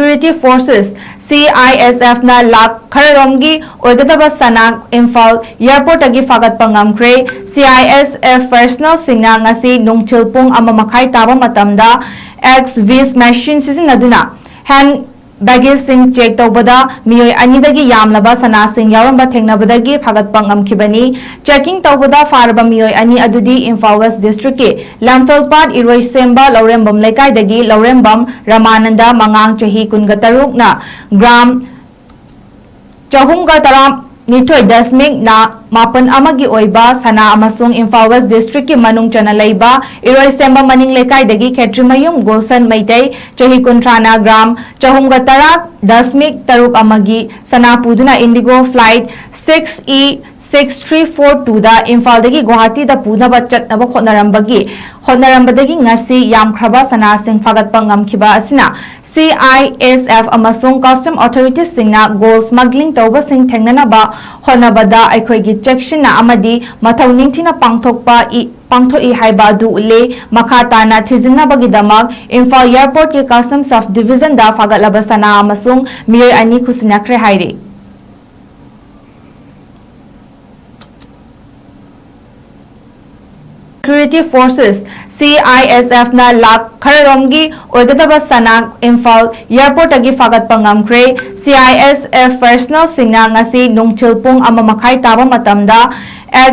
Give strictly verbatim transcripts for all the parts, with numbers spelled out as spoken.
Security Forces, C I S F ꯅ ꯂꯥꯈ ꯈꯔꯔꯣꯝꯒꯤ ꯑꯣꯏꯒꯗꯕ ꯁꯅꯥ ꯏꯝꯐꯥꯜ airport ꯇꯒꯤ ꯐꯥꯒꯠꯄ ꯉꯝꯈ꯭ꯔꯦ꯫ C I S F personnel ꯁꯤꯡꯅ ꯉꯁꯤ ꯅꯨꯡꯊꯤꯜ ꯄꯨꯡ ꯑꯃ ꯃꯈꯥꯏ ꯇꯥꯕ ꯃꯇꯝꯗ X-vis machine ꯁꯤꯖꯤꯟꯅꯗꯨꯅ hand baggage ꯁꯤꯡ check ꯇꯧꯕꯗ ꯃꯤꯑꯣꯏ ꯑꯅꯤꯗꯒꯤ ꯌꯥꯝꯂꯕ ꯁꯅꯥꯁꯤꯡ ꯌꯥꯎꯔꯝꯕ ꯊꯦꯡꯅꯕꯗꯒꯤ ꯐꯥꯒꯠꯄ ꯉꯝꯈꯤꯕꯅꯤ꯫ Checking ꯇꯧꯕꯗ ꯐꯥꯔꯕ ꯃꯤꯑꯣꯏ ꯑꯅꯤ ꯑꯗꯨꯗꯤ ꯏꯝꯐꯥꯜ West district ꯀꯤ ꯂꯝꯐꯦꯜꯄꯥꯠ ꯏꯔꯣꯏꯁꯦꯝꯕ ꯂꯧꯔꯦꯝꯕꯝ ꯂꯩꯀꯥꯏꯗꯒꯤ ꯂꯧꯔꯦꯝꯕꯝ ꯔꯃꯥꯅꯟꯗ, ꯃꯉꯥꯡ ꯆꯍꯤ ꯀꯨꯟꯒ ꯇꯔꯨꯛꯅ gram ꯆꯍꯨꯝꯒ ꯇꯔꯥꯅꯤꯊꯣꯏ ꯗꯁꯃꯤꯛ ꯃꯥꯄꯟ ꯑꯃꯒꯤ ꯑꯣꯏꯕ ꯁꯅꯥ ꯑꯃꯁꯨꯡ ꯏꯝꯐꯥꯜ West district ꯀꯤ ꯃꯅꯨꯡ ꯆꯟꯅ ꯂꯩꯕ ꯏꯔꯣꯏꯁꯦꯝꯕ ꯃꯅꯤꯡ ꯂꯩꯀꯥꯏꯗꯒꯤ ꯈꯦꯇ꯭ꯔꯤꯃꯌꯨꯝ ꯒꯨꯜꯁꯟ ꯃꯩꯇꯩ, ꯆꯍꯤ ꯀꯨꯟꯊ꯭ꯔꯥꯅ gram ꯆꯍꯨꯝꯒ ꯇꯔꯥ ꯗꯁꯃꯤꯛ ꯇꯔꯨꯛ ꯑꯃꯒꯤ ꯁꯅꯥ ꯄꯨꯗꯨꯅ IndiGo flight six E six three four two ꯗ ꯏꯝꯐꯥꯜꯗꯒꯤ ꯒꯨꯋꯥꯍꯥꯇꯤꯗ ꯄꯨꯅꯕ ꯆꯠꯅꯕ ꯍꯣꯠꯅꯔꯝꯕꯒꯤ ꯍꯣꯠꯅꯔꯝꯕꯗꯒꯤ ꯉꯁꯤ ꯌꯥꯝꯈ꯭ꯔꯕ ꯁꯅꯥꯁꯤꯡ ꯐꯥꯒꯠꯄ ꯉꯝꯈꯤꯕ ꯑꯁꯤꯅ C I S F ꯑꯃꯁꯨꯡ custom authorities ꯁꯤꯡꯅ gold smuggling ꯇꯧꯕꯁꯤꯡ ꯊꯦꯡꯅꯅꯕ ꯍꯣꯠꯅꯕꯗ ꯑꯩꯈꯣꯏꯒꯤ ꯆꯦꯛꯁꯤꯟꯅ ꯑꯃꯗꯤ ꯃꯊꯧ ꯅꯤꯡꯊꯤꯅ ꯄꯥꯡꯊꯣꯛꯄ ꯏ-, ꯄꯥꯡꯊꯣꯛꯏ ꯍꯥꯏꯕ ꯑꯗꯨ ꯎꯠꯂꯤ꯫ ꯃꯈꯥ ꯇꯥꯅ ꯊꯤꯖꯤꯟꯅꯕꯒꯤꯗꯃꯛ ꯏꯝꯐꯥꯜ airport ꯀꯤ custom sub division ꯗ ꯐꯥꯒꯠꯂꯕ ꯁꯅꯥ ꯑꯃꯁꯨꯡ ꯃꯤꯑꯣꯏ ꯑꯅꯤ ꯈꯨꯠꯁꯤꯟꯅꯈ꯭ꯔꯦ ꯍꯥꯏꯔꯤ꯫ Security Forces, C I S F ꯅ ꯂꯥꯈ ꯈꯔꯔꯣꯝꯒꯤ ꯑꯣꯏꯒꯗꯕ ꯁꯅꯥ ꯏꯝꯐꯥꯜ airport ꯇꯒꯤ ꯐꯥꯒꯠꯄ ꯉꯝꯈ꯭ꯔꯦ꯫ C I S F personnel ꯁꯤꯡꯅ ꯉꯁꯤ ꯅꯨꯡꯊꯤꯜ ꯄꯨꯡ ꯑꯃ ꯃꯈꯥꯏ ꯇꯥꯕ ꯃꯇꯝꯗ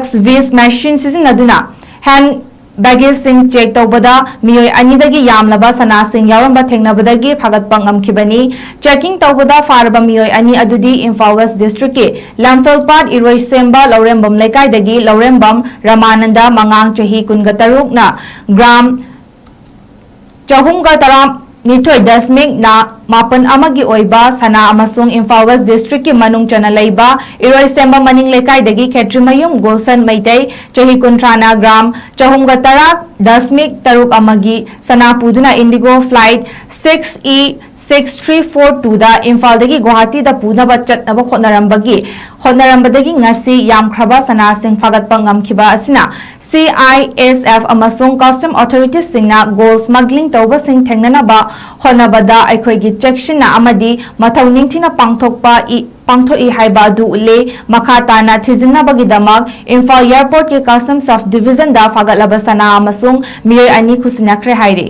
X-vis machine ꯁꯤꯖꯤꯟꯅꯗꯨꯅ hand baggage ꯁꯤꯡ check ꯇꯧꯕꯗ ꯃꯤꯑꯣꯏ ꯑꯅꯤꯗꯒꯤ ꯌꯥꯝꯂꯕ ꯁꯅꯥꯁꯤꯡ ꯌꯥꯎꯔꯝꯕ ꯊꯦꯡꯅꯕꯗꯒꯤ ꯐꯥꯒꯠꯄ ꯉꯝꯈꯤꯕꯅꯤ꯫ Checking ꯇꯧꯕꯗ ꯐꯥꯔꯕ ꯃꯤꯑꯣꯏ ꯑꯅꯤ ꯑꯗꯨꯗꯤ ꯏꯝꯐꯥꯜ West district ꯀꯤ ꯂꯝꯐꯦꯜꯄꯥꯠ ꯏꯔꯣꯏꯁꯦꯝꯕ ꯂꯧꯔꯦꯝꯕꯝ ꯂꯩꯀꯥꯏꯗꯒꯤ ꯂꯧꯔꯦꯝꯕꯝ ꯔꯃꯥꯅꯟꯗ, ꯃꯉꯥꯡ ꯆꯍꯤ ꯀꯨꯟꯒ ꯇꯔꯨꯛꯅ gram ꯆꯍꯨꯝꯒ ꯇꯔꯥꯅꯤꯊꯣꯏ ꯗꯁꯃꯤꯛ ꯃꯥꯄꯟ ꯑꯃꯒꯤ ꯑꯣꯏꯕ ꯁꯅꯥ ꯑꯃꯁꯨꯡ ꯏꯝꯐꯥꯜ West district ꯀꯤ ꯃꯅꯨꯡ ꯆꯟꯅ ꯂꯩꯕ ꯏꯔꯣꯏꯁꯦꯝꯕ ꯃꯅꯤꯡ ꯂꯩꯀꯥꯏꯗꯒꯤ ꯈꯦꯇ꯭ꯔꯤꯃꯌꯨꯝ ꯒꯨꯜꯁꯟ ꯃꯩꯇꯩ, ꯆꯍꯤ ꯀꯨꯟꯊ꯭ꯔꯥꯅ gram ꯆꯍꯨꯝꯒ ꯇꯔꯥ ꯗꯁꯃꯤꯛ ꯇꯔꯨꯛ ꯑꯃꯒꯤ ꯁꯅꯥ ꯄꯨꯗꯨꯅ IndiGo flight six E six three four two ꯗ ꯏꯝꯐꯥꯜꯗꯒꯤ ꯒꯨꯋꯥꯍꯥꯇꯤꯗ ꯄꯨꯅꯕ ꯆꯠꯅꯕ ꯍꯣꯠꯅꯔꯝꯕꯒꯤ ꯍꯣꯠꯅꯔꯝꯕꯗꯒꯤ ꯉꯁꯤ ꯌꯥꯝꯈ꯭ꯔꯕ ꯁꯅꯥꯁꯤꯡ ꯐꯥꯒꯠꯄ ꯉꯝꯈꯤꯕ ꯑꯁꯤꯅ C I S F ꯑꯃꯁꯨꯡ custom authorities ꯁꯤꯡꯅ gold smuggling ꯇꯧꯕꯁꯤꯡ ꯊꯦꯡꯅꯅꯕ ꯍꯣꯠꯅꯕꯗ ꯑꯩꯈꯣꯏꯒꯤ ꯆꯦꯛꯁꯤꯟꯅ ꯑꯃꯗꯤ ꯃꯊꯧ ꯅꯤꯡꯊꯤꯅ ꯄꯥꯡꯊꯣꯛꯄ ꯏ-, ꯄꯥꯡꯊꯣꯛꯏ ꯍꯥꯏꯕ ꯑꯗꯨ ꯎꯠꯂꯦ꯫ ꯃꯈꯥ ꯇꯥꯅ ꯊꯤꯖꯤꯟꯅꯕꯒꯤꯗꯃꯛ ꯏꯝꯐꯥꯜ ꯑꯦꯌꯔꯄꯣꯔꯠꯀꯤ ꯀꯁꯇꯝ ꯁꯕ ꯗꯤꯚꯤꯖꯟꯗ ꯐꯥꯒꯠꯂꯕ ꯁꯅꯥ ꯑꯃꯁꯨꯡ ꯃꯤꯑꯣꯏ ꯑꯅꯤ ꯈꯨꯠꯁꯤꯟꯅꯈ꯭ꯔꯦ ꯍꯥꯏꯔꯤ꯫